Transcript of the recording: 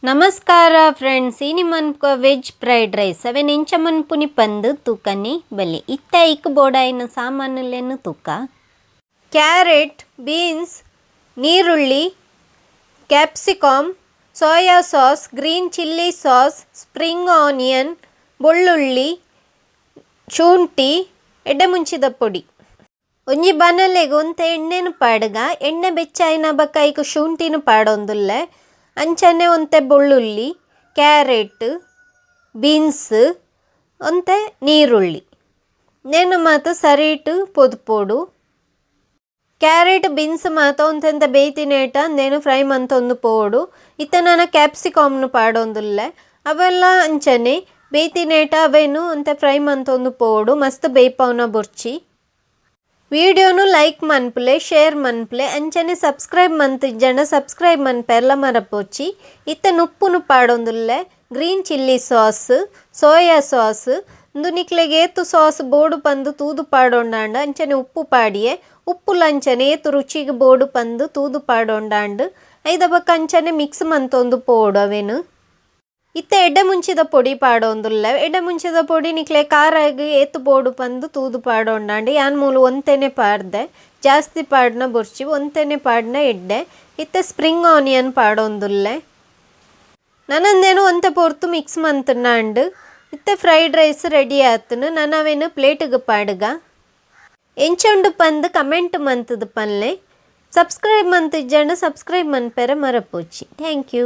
ನಮಸ್ಕಾರ ಫ್ರೆಂಡ್ಸ್, ಇನಿ ಮನ್ಪುಗ veg fried rice. ಅವೆನ್ ಎಂಚ ಮನ್ಪುನಿ ಪಂದ್ ತೂಕನಿ ಬಲೆ. ಇತ್ತ ಐಕ್ ಬೋಡಾಯಿನ ಸಾಮಾನುಲೆನ್ ತೂಕ. ಕ್ಯಾರೆಟ್, ಬೀನ್ಸ್, ನೀರುಳ್ಳಿ, capsicum, soya sauce, green chilli sauce, spring onion, ಬೊಳ್ಳುಳ್ಳಿ, ಶುಂಠಿ, ಎಡ್ಡೆಮುಂಚಿದ ಪೊಡಿ. ಒಂಜಿ ಬಾಣಲೆಗ್ ಒಂತೆ ಎಣ್ಣೆನ್ ಪಾಡ್ಗ. ಎಣ್ಣೆ ಬೆಚ್ಚಾಯಿನ ಬೊಕ್ಕ ಐಕ್ ಶುಂಠಿನ್ ಪಾಡೊಂದುಲ್ಲೆ. ಅಂಚನೆ ಒಂತೆ ಬೊಳ್ಳುಳ್ಳಿ, ಕ್ಯಾರೆಟ್, ಬೀನ್ಸ್, ಒಂತೆ ನೀರುಳ್ಳಿ, ನೆನ್ ಮಾತ ಸರಿಟ್ ಪೊದ್ಪೊಡು. ಕ್ಯಾರೆಟ್, ಬೀನ್ಸ್ ಮಾತ ಒಂತೆ ಬೇಯ್ತಿನೇಟ ಉಂದೆನ್ ಫ್ರೈ ಮಂತೊಂದು ಪೋವೊಡು. ಇತ್ತೆ ನನ ಕ್ಯಾಪ್ಸಿಕಮ್ನು ಪಾಡೊಂದುಲ್ಲೆ. ಅವೆಲ್ಲ ಅಂಚನೆ ಬೇಯ್ತಿನೇಟ ಅವೆನ್ ಒಂತೆ ಫ್ರೈ ಮಂತೊಂದು ಪೋವೊಡು. ಮಸ್ತ್ ಬೇಯ್ಪವುನ ಬೊರ್ಚಿ. ವಿಡಿಯೋನು ಲೈಕ್ ಮನ್ಪುಲೆ, ಶೇರ್ ಮನ್ಪುಲೆ. ಅಂಚನೆ ಸಬ್ಸ್ಕ್ರೈಬ್ ಮಂತಿಜ್ಜಂಡ ಸಬ್ಸ್ಕ್ರೈಬ್ ಮನ್ಪೆರ್ಲ ಮರಪೊಚ್ಚಿ. ಇತ್ತೆ ಉಪ್ಪುನು ಪಾಡೊಂದುಲ್ಲೆ. Green chilli sauce, soya sauce, ಉಂದು ನಿಕ್ಲೆಗ್ ಏತ್ ಸಾಸ್ ಬೋಡು ಪಂದ್ ತೂದು ಪಾಡೊಂಡಾಂಡ. ಅಂಚನೆ ಉಪ್ಪು ಪಾಡಿಯೆ. ಉಪ್ಪುಲ ಅಂಚನೆ ಏತ್ ರುಚಿಗ್ ಬೋಡು ಪಂದ್ ತೂದು ಪಾಡೊಂಡಾಂಡ್. ಐದ ಬೊಕ್ಕ ಅಂಚನೆ ಮಿಕ್ಸ್ ಮಂತೊಂದು ಪೋವೊಡು ಅವೆನ್. ಇತ್ತೆ ಎಡ್ಡೆ ಮುಂಚಿದ ಪೊಡಿ ಪಾಡೊಂದುಲ್ಲೆ. ಎಡ್ಡೆ ಮುಂಚಿದ ಪೊಡಿ ನಿಕ್ಲೆ ಖಾರಗ್ ಏತ್ ಬೋಡು ಪಂದ್ ತೂದು ಪಾಡೊಂಡಾಂಡ್. ಯಾನ್ ಮೂಲು ಒಂತೆನೆ ಪಾಡ್ದೆ. ಜಾಸ್ತಿ ಪಾಡ್ನ ಬೊರ್ಚಿ, ಒಂತೆನೆ ಪಾಡ್ನ ಎಡ್ಡೆ. ಇತ್ತೆ ಸ್ಪ್ರಿಂಗ್ ಆನಿಯನ್ ಪಾಡೊಂದುಲ್ಲೆ. ನನ ಉಂದೆನ್ ಒಂತೆ ಪೊರ್ತು ಮಿಕ್ಸ್ ಮಂತ್ಂಡಾಂಡ್. ಇತ್ತೆ fried rice ready ಆತುಂಡು. ನನ ಅವೆನ್ ಪ್ಲೇಟ್ಗ್ ಪಾಡ್ಗ. ಎಂಚ ಉಂಡು ಪಂದ್ ಕಮೆಂಟ್ ಮಂತುದು ಪನ್ಲೆ. ಸಬ್ಸ್ಕ್ರೈಬ್ ಮಂತಿಜ್ಜಂಡ ಸಬ್ಸ್ಕ್ರೈಬ್ ಮನ್ಪೆರೆ ಮರಪೊಚ್ಚಿ. Thank you.